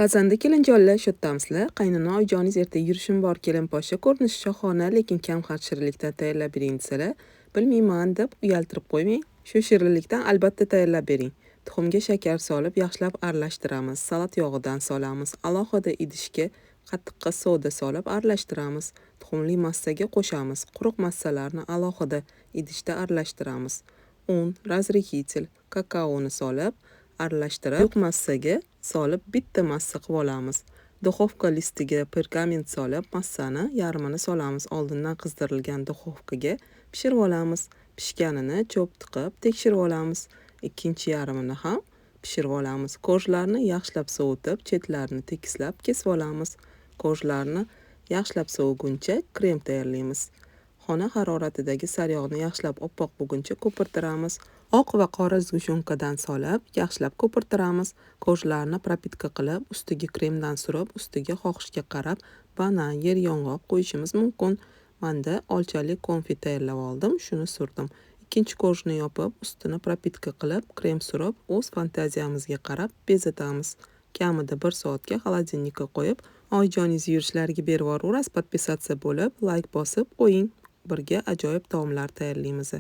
Pazanda kelinjonlar, shu yerdamisizlar? Qaynona oyijoningiz ertaga yurishim bor kelinposhsha, ko'rinishi shohona, lekin kam xarj shirinlikdan tayyorlab bering desalar, bilmayman deb uyaltirib qo'ymang. Shu shirinlikdan albatta tayyorlab bering. Tuxumga shakar solib, yaxshilab aralashtiramiz. Salat yog'idan solamiz. Alohida idishga qatiqqa soda solib aralashtiramiz. Tuxumli massaga qo'shamiz. Quruq massalarni alohida idishda aralashtiramiz. Un, разрыхлитель, kakaoni solib aralashtirib, quyuq massaga solib bitta massa qilib olamiz. Duxovka listiga pergament solib, massani yarmini solamiz. Oldindan qizdirilgan duxovkaga pishirib olamiz. Pishganini cho'p tiqib tekshirib olamiz. Ikkinchi yarmini ham pishirib olamiz. Корж larni yaxshilab sovutib, chetlarini tekislab kesib olamiz. Корж larni yaxshilab soviguncha krem tayyorlaymiz. Xona haroratidagi sariyog'ni yaxshilab oppoq bo'lguncha ko'pirtiramiz. Oq va qora сгущёнка dan solib, yaxshilab ko'pirtiramiz. Корж larni пропитка qilib, ustiga kremdan surib, ustiga xohishga qarab banan, yer yong'oq qo'yishimiz mumkin. Manda olchali konfi tayyorlab oldim, shuni surdim. Ikkinchi корж ni yopib, ustini пропитка qilib, krem surib, o'z fantaziyamizga qarab bezatamiz. Kamida 1 soatga холодильник ka qo'yib, oyijoningiz yurishlariga berib yuboraverasiz. Подписаться bo'lib, layk bosib qo'ying. Birga ajoyib taomlar tayyorlaymiz.